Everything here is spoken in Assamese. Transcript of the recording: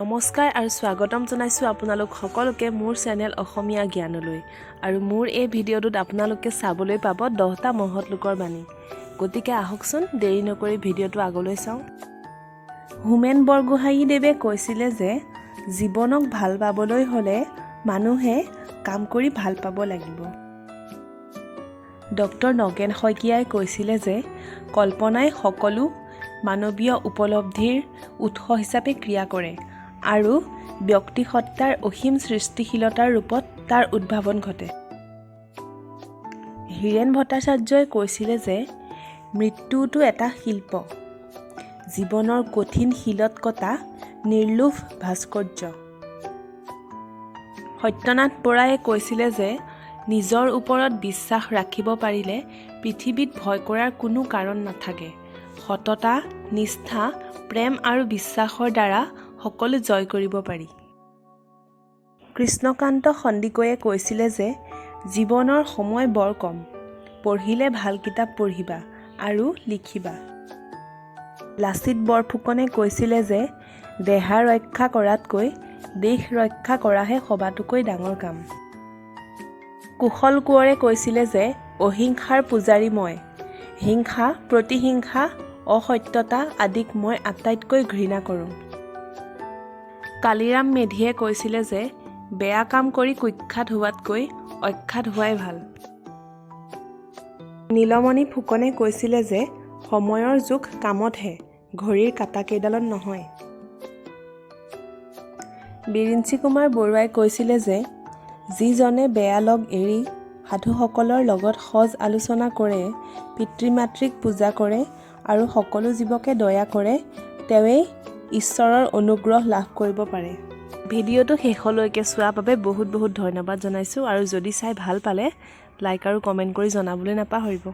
নমস্কাৰ আৰু স্বাগতম জনাইছোঁ আপোনালোক সকলোকে মোৰ চেনেল অসমীয়া জ্ঞানলৈ। আৰু মোৰ এই ভিডিঅ'টোত আপোনালোকে চাবলৈ পাব 10টা মহৎ লোকৰ বাণী। গতিকে আহকচোন, দেৰি নকৰি ভিডিঅ'টো আগলৈ চাওঁ। হোমেন বৰগোহাঞিদেৱে কৈছিলে যে জীৱনক ভাল পাবলৈ হ'লে মানুহে কাম কৰি ভাল পাব লাগিব। ডক্টৰ নগেন শইকীয়াই কৈছিলে যে কল্পনাই সকলো মানৱীয় উপলব্ধিৰ উৎস হিচাপে ক্ৰিয়া কৰে আৰু ব্যক্তিসত্তাৰ অসীম সৃষ্টিশীলতাৰ ৰূপত তাৰ উদ্ভাৱন ঘটে। হীৰেণ ভট্টাচাৰ্যই কৈছিলে যে মৃত্যুটো এটা শিল্প, জীৱনৰ কঠিন শিলত কটা নিৰ্লোভ ভাস্কৰ্য। সত্যনাথ বৰাই কৈছিলে যে নিজৰ ওপৰত বিশ্বাস ৰাখিব পাৰিলে পৃথিৱীত ভয় কৰাৰ কোনো কাৰণ নাথাকে। সততা, নিষ্ঠা, প্ৰেম আৰু বিশ্বাসৰ দ্বাৰা সকলো জয় কৰিব পাৰি। কৃষ্ণকান্ত সন্দিকৈয়ে কৈছিলে যে জীৱনৰ সময় বৰ কম, পঢ়িলে ভাল কিতাপ পঢ়িবা আৰু লিখিবা। লাচিত বৰফুকনে কৈছিলে যে দেহা ৰক্ষা কৰাতকৈ দেশ ৰক্ষা কৰাহে সবাতোকৈ ডাঙৰ কাম। কুশল কোঁৱৰে কৈছিলে যে অহিংসাৰ পূজাৰী মই, হিংসা, প্ৰতিহিংসা, অসত্যতা আদিক মই আটাইতকৈ ঘৃণা কৰোঁ। কালিৰাম মেধিয়ে কৈছিলে যে বেয়া কাম কৰি কুখ্যাত হোৱাতকৈ অখ্যাত হোৱাই ভাল। নীলমণি ফুকনে কৈছিলে যে সময়ৰ জোখ কামতহে, ঘড়ীৰ কাঁটাকেইডালত নহয়। বিৰিঞ্চি কুমাৰ বৰুৱাই কৈছিলে যে যিজনে বেয়া লগ এৰি সাধুসকলৰ লগত সজ আলোচনা কৰে, পিতৃ মাতৃক পূজা কৰে আৰু সকলো জীৱকে দয়া কৰে, তেওঁৱেই ঈশ্বৰৰ অনুগ্ৰহ লাভ কৰিব পাৰে। ভিডিঅ'টো শেষলৈকে চোৱাৰ বাবে বহুত বহুত ধন্যবাদ জনাইছোঁ আৰু যদি চাই ভাল পালে লাইক আৰু কমেণ্ট কৰি জনাবলৈ নাপাহৰিব।